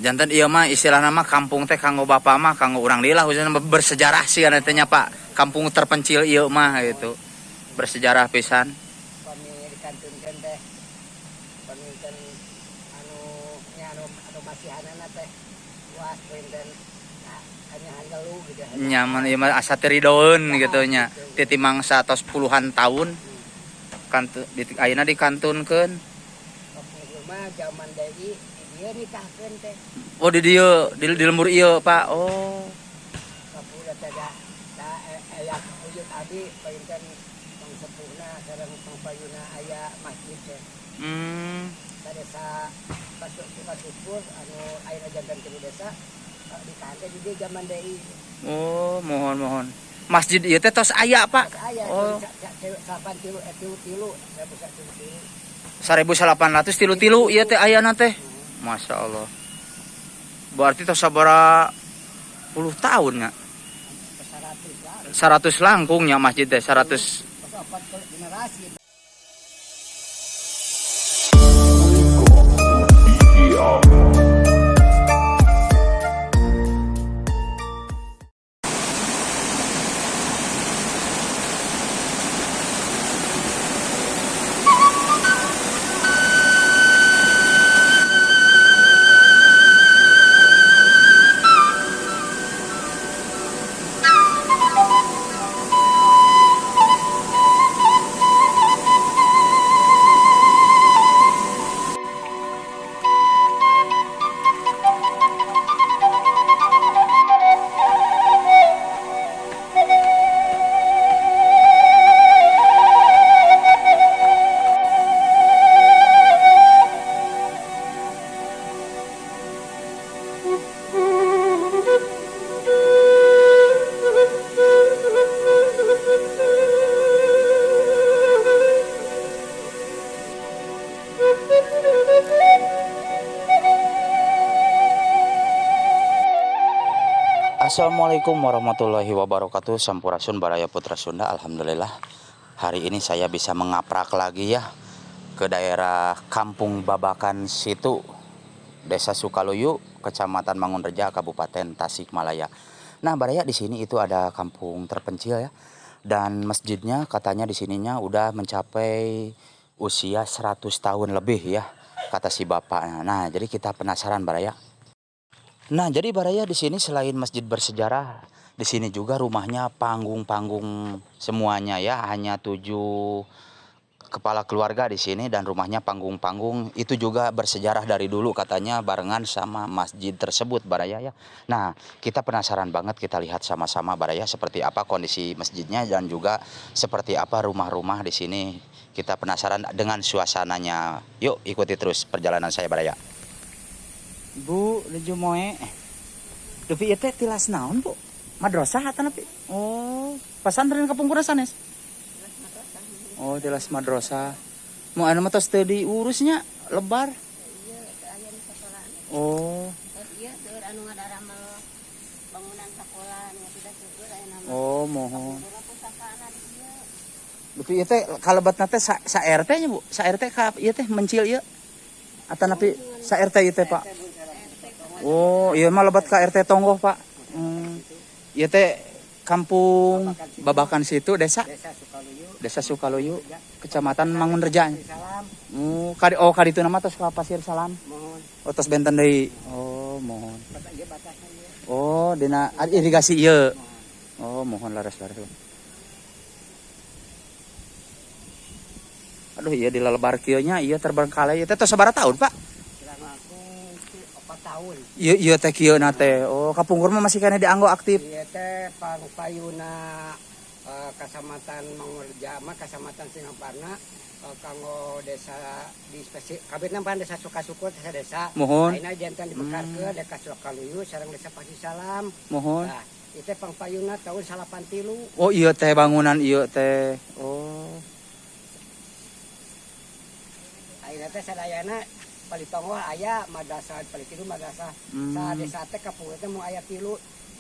Janten ieu mah istilahna mah kampung teh kanggo bapak mah kanggo urang deui lah khususna bersejarah sih kan teh nya Pak. Kampung terpencil ieu mah gitu. Bersejarah pisan. Kami dikantunkeun teh panginten anu nya anu anu masihanana teh luas punten kanyahan gelu gitu. Nyaman ieu mah asa teu ridoeun gitu nya. Titi mangsa tos puluhan tahun kantu di ayeuna dikantunkeun. Kapungkur mah zaman deui di dieu nikahkeun teh. Oh di dieu di lembur ieu Pak. Oh. Kapungkur teh da da aya uyut abdi panginten pangsepuhna sareng pangpayuna aya masjid teh. Ka desa Sukasukur anu ayeuna janten tilu desa nikahan teh di dieu zaman deui. Oh, mohon mohon. Masjid ieu teh tos aya Pak. Tos aya. Oh. Salapan tilu tilu tilu, 1933. 1833 ieu teh ayana teh. Masya Allah. Berarti tos sabaraha puluh tahun nya? 100 lah. 100 langkung nya masjid teh, 100. Tos opat generasi. Assalamualaikum warahmatullahi wabarakatuh. Sampurasun Baraya Putra Sunda. Alhamdulillah hari ini saya bisa mengaprak lagi ya ke daerah Kampung Babakan Situ, Desa Sukaluyu, Kecamatan Mangunreja, Kabupaten Tasikmalaya. Nah, Baraya, di sini itu ada kampung terpencil ya. Dan masjidnya katanya di sininya udah mencapai usia 100 tahun lebih ya, kata si bapak. Nah, jadi kita penasaran Baraya. Nah, jadi Baraya di sini selain masjid bersejarah, di sini juga rumahnya panggung-panggung semuanya ya, hanya 7 kepala keluarga di sini dan rumahnya panggung-panggung itu juga bersejarah dari dulu katanya barengan sama masjid tersebut Baraya ya. Nah, kita penasaran banget, kita lihat sama-sama Baraya seperti apa kondisi masjidnya dan juga seperti apa rumah-rumah di sini. Kita penasaran dengan suasananya. Yuk ikuti terus perjalanan saya Baraya. Bu, nuju moe. Dupi ieu teh tilas naon, Bu? Madrasah atanapi? Oh, pasantren kapungkur sanes? Oh, tilas madrasah. Mau anu mah tos teu diurusnya lebar. Iya, teu aya di sekolahan. Oh. Terus ieu seueur anu ngadaramel bangunan sekolah nu tidak seueur aya nama. Oh, mohon. Kapungkurna pusakaana di dieu. Dupi ieu teh kalebatna teh sa RT nya, Bu? Sa RT ka ieu teh mencil ieu? Atanapi sa RT ieu teh, Pak? Oh, iya mah lebat ka RT Tonggoh, Pak. Ieu teh kampung Babakan Situ, desa Desa Sukaluyu. Desa Sukaluyu, Kecamatan Mangunreja. Salam. Oh, kadi oh kaditu nama tos ka Pasir Salam. Mohon. Oh, tos benten deui. Oh, mohon. Batas ieu batasna ieu. Oh, dina irigasi ieu. Oh, mohon laras-laras. Aduh, iya di lelebar kieu nya, ieu terbengkalai ieu teh tos sabaraha tahun, Pak? Langkung 4 tahun. Ieu ieu teh kieu na teh. Oh, kapungkur mah masih keneh dianggo aktif. Ieu teh pangpayuna Kacamatan Mangunreja mah Kacamatan Singaparna kanggo desa di spesi kabehna pan desa Sukasukur desa desa. Mohon. Ayeuna janten dibekarkeun desa Sukaluyu sareng desa Pasir Salam. Mohon. Nah, ieu teh pangpayuna tahun 83. Oh, ieu teh bangunan ieu teh. Oh. Ayeuna teh sadayana Palitonggoh aya madrasah, Palitilu madrasah. Sa desa teh kapungkur teh mung aya 3.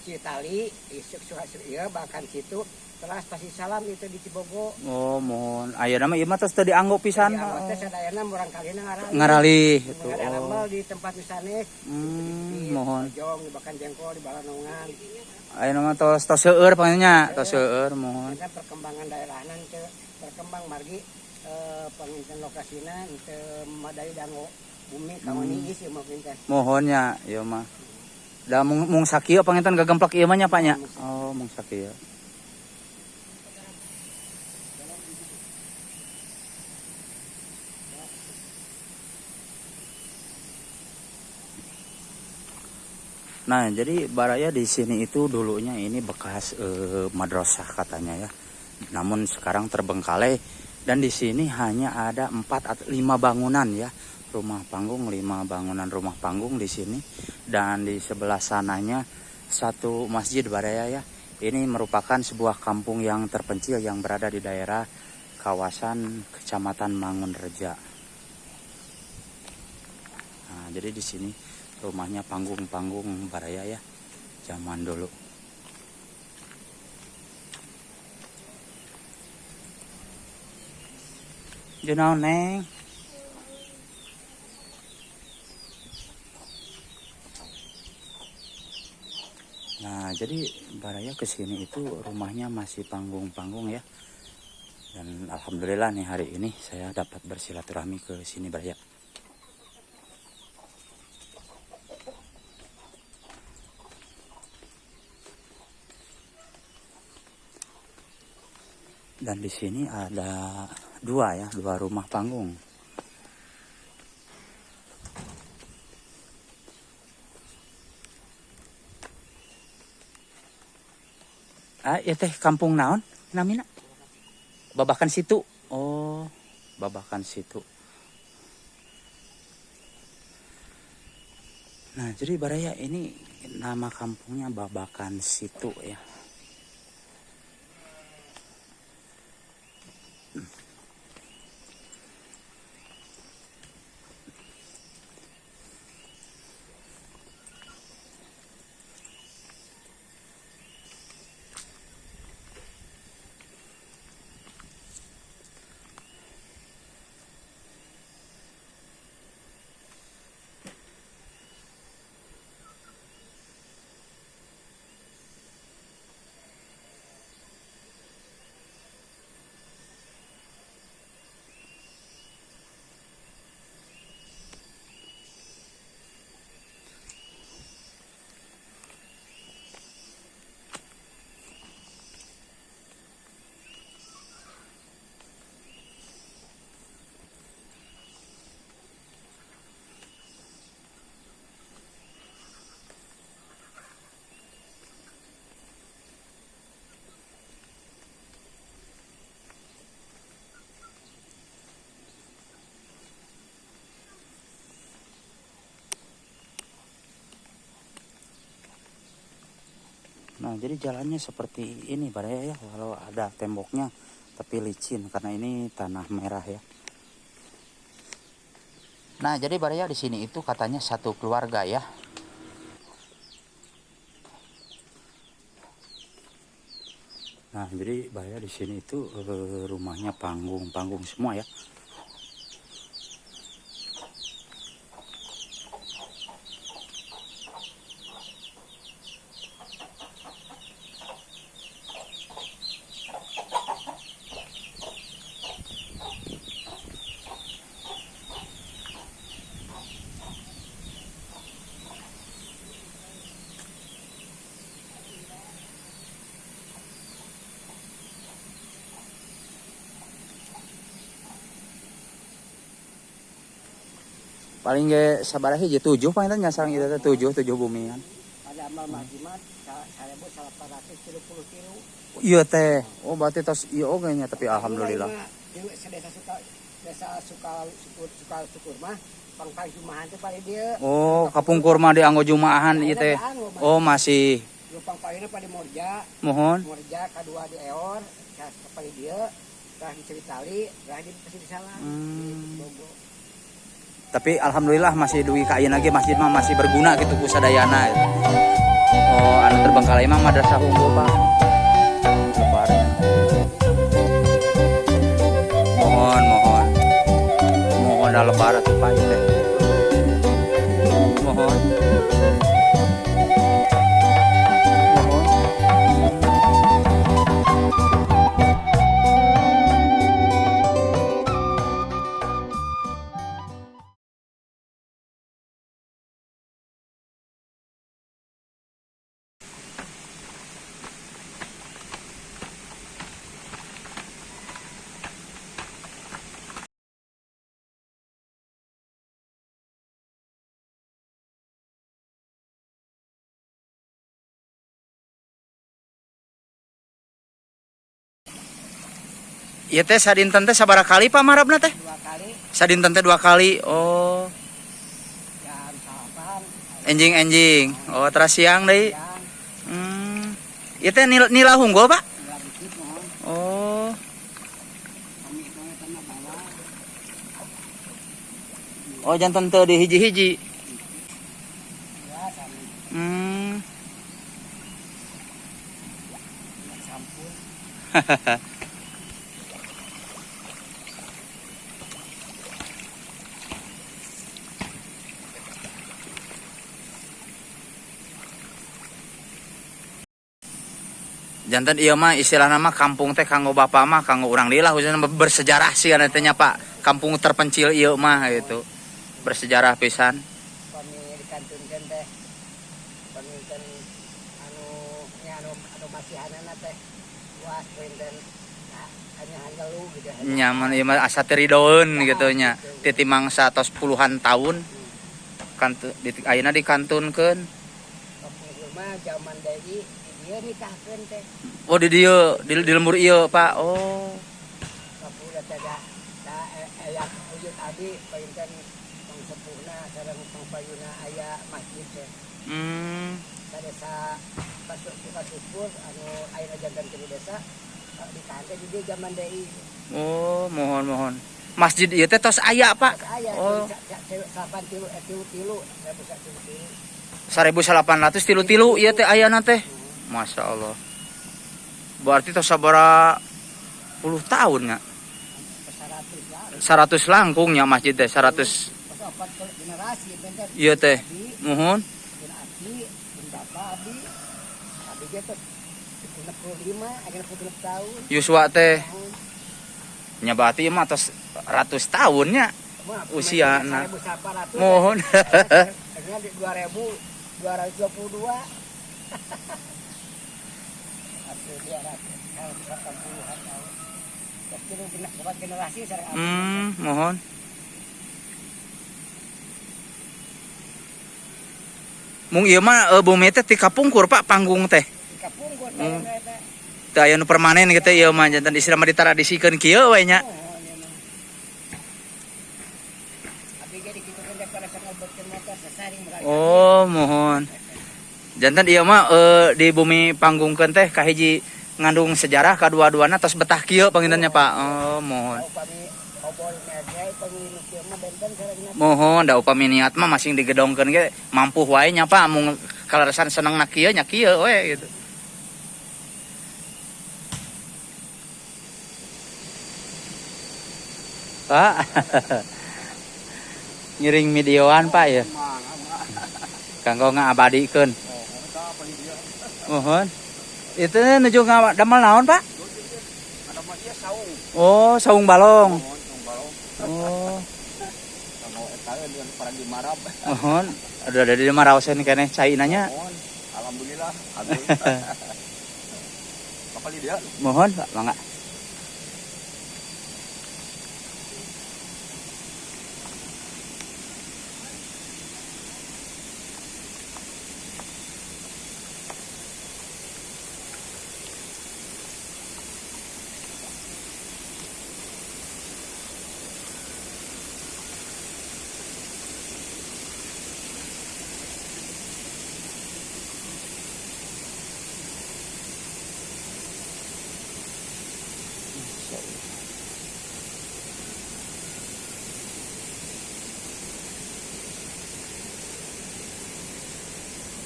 Citali, isuk ieu bahkan situ teras pasti salam itu di Cibogo. Oh, mohon. Ayeuna mah ieu mah tos teu dianggo pisan. Dianggo teh sadayana murang kalina ngaralih. Ngaralih gitu. Oh. Di tempat sanes. Mohon. Jong bahkan jengkol di balanongan. Ayeuna mah tos tos seueur pangnya, tos seueur mohon. Kan perkembangan daerahna teu berkembang margi panginten lokasina teu madai dango bumi kawani ieu mah pinten. Mohon nya ieu mah. Da mung sakieu panginten gagemplek ieu mah nya Pak nya. Oh, mung sakieu. Nah, jadi baraya di sini itu dulunya ini bekas madrasah katanya ya. Namun sekarang terbengkalai dan di sini hanya ada 4 atau 5 bangunan ya. Rumah panggung, 5 bangunan rumah panggung di sini dan di sebelah sananya satu masjid baraya ya. Ini merupakan sebuah kampung yang terpencil yang berada di daerah kawasan Kecamatan Mangunreja. Nah, jadi di sini rumahnya panggung-panggung baraya ya, zaman dulu. Jenau neng. Nah, jadi baraya kesini itu rumahnya masih panggung-panggung ya. Dan alhamdulillah nih hari ini saya dapat bersilaturahmi ke sini baraya. Dan di sini ada dua rumah panggung. Ah, ya teh kampung naon namina? Babakan Situ. Oh, Babakan Situ. Nah, jadi baraya ini nama kampungnya Babakan Situ ya. Nah, jadi jalannya seperti ini baraya ya, walau ada temboknya tapi licin karena ini tanah merah ya. Nah, jadi baraya di sini itu katanya satu keluarga ya. Nah, jadi baraya di sini itu rumahnya panggung-panggung semua ya. Paling ge sabaraha hiji 7 panginten nya sareng ieu teh 7 bumian. Pada amal majimat 1833. Ieu teh. Oh berarti tos ieu oge nya tapi alhamdulillah. Desa suka desa suka suka syukur mah pangpang jumaahan teh paling dieu. Oh, kapungkur mah dianggo jumaahan ieu teh. Oh, masih. Nu pangpangna pada Morja. Mohon. Morja kadua di Eor, paling dieu, tah di Citali, tah di Pasir Salam, di Bogo. Tapi alhamdulillah masih dugi ka ayeuna ge masjid mah masih berguna gitu ku sadayana gitu. Oh, anu terbengkalai mah madrasah unggul, Pak. Lebar. Mohon, mohon. Mohon da lebar atuh, Pak, ieu teh. Mohon. Mohon. Ieu teh sadinten teh sabaraha kali, Pak, marabna teh? 2 kali. Sadinten teh 2 kali. Oh. Jam 8. Enjing-enjing. Oh, teras siang deui. Siang. Ieu teh nila hunggul, Pak? Nila bukit, mohon. Oh. Kami itu tanah bawah. Oh, janten teu di hiji-hiji. Ya, sami. Sampun. Janten ieu mah istilahna mah kampung teh kanggo bapak mah kanggo urang deui lah khususnya bersejarah sih kan teh nya, Pak. Kampung terpencil ieu mah gitu. Bersejarah pisan. Kami dikantunkeun teh. Panginten anu nya anu masihanana teh was panginten hanya hanggelu gitu. Nyaman ieu mah asa teu ridoeun gitu nya. Titi mangsa tos puluhan tahun. Kantu di ayeuna dikantunkeun. Kapungkur mah zaman deui di dieu nikahkeun teh. Oh, di dieu, di lembur ieu, Pak. Oh. Kapungkur teh da aya uyut abi panginten pangsepuhna sareng pangpayuna aya masjid teh. Desa Pasuk Sukasukur anu ayeuna janten di desa dikahan teh di dieu zaman deui. Oh, mohon mohon. Masjid ieu teh tos aya, Pak. Tos aya, Oh. salapan tilu, tilu tilu, seribu tilu tilu. 1833 ieu teh ayana teh. Masya Allah. Berarti tos sabaraha puluh tahun nya? 100 lah. 100 langkung nya masjid teh, 100. Tos opat generasi benten. Ieu teh. Abi, Muhun. pun aki, pun bapak abi. Abi ge tos 65, akhirnya 66 tahun. Yuswa teh. Muhun. Nya berarti ieu mah tos ratus tahun nya. Mah, Usia, nah. 1800. Muhun. Akhirnya di 2222. Atau 280-an tahun. Terus tilu opat generasi sareng abi. Mohon. Mung ieu mah, bumi teh ti kapungkur, Pak, panggung teh. Ti kapungkur teh teh. Teu aya nu permanen gitu ieu mah janten istilah mah ditradisikeun kieu we nya. Mohon ieu mah. Abi ge dikitukeun teh pada ngobotkeun motor sasaring murag. Oh, mohon. Janten ieu mah, di bumi panggungkeun teh kahiji ngandung sejarah kadua-duana tos betah kieu panginten nya, Pak. Oh, mohon. Upami obor mege upami nu kieu mah benten sareng. Mohon da upami niat mah masing digedongkeun ge mampu wae nya, Pak, mung kaleresan seneng na kieu nya kieu we gitu. Pak. Ngiring videoan, Pak, ya. Kanggo ngabadikeun. Mohon. Itu nuju damel naon, Pak? Oh, saung balong. Oh. Mohon. Aduh, ada di maraosen keneh cai nanya. Alhamdulillah. Bapak dia. Mohon, Pak, mangga.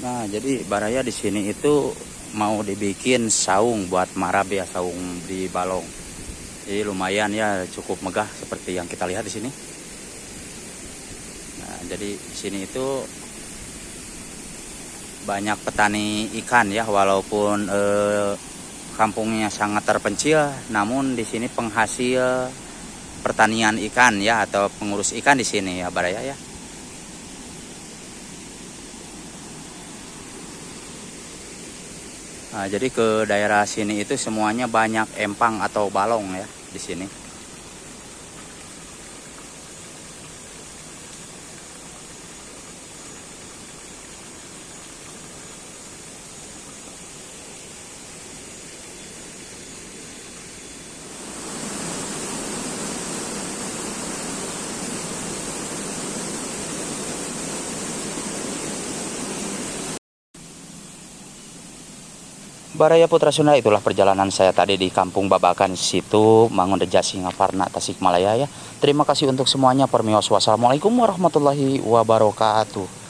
Nah, jadi Baraya di sini itu mau dibikin saung buat marab ya, saung di balong. Jadi lumayan ya, cukup megah seperti yang kita lihat di sini. Nah, jadi di sini itu banyak petani ikan ya, walaupun kampungnya sangat terpencil, namun di sini penghasil pertanian ikan ya, atau pengurus ikan di sini ya Baraya ya. Nah, jadi ke daerah sini itu semuanya banyak empang atau balong ya di sini. Baraya Putra Sunda, itulah perjalanan saya tadi di Kampung Babakan Situ, Mangunreja, Singaparna, Tasikmalaya ya. Terima kasih untuk semuanya. Permios, wassalamualaikum warahmatullahi wabarakatuh.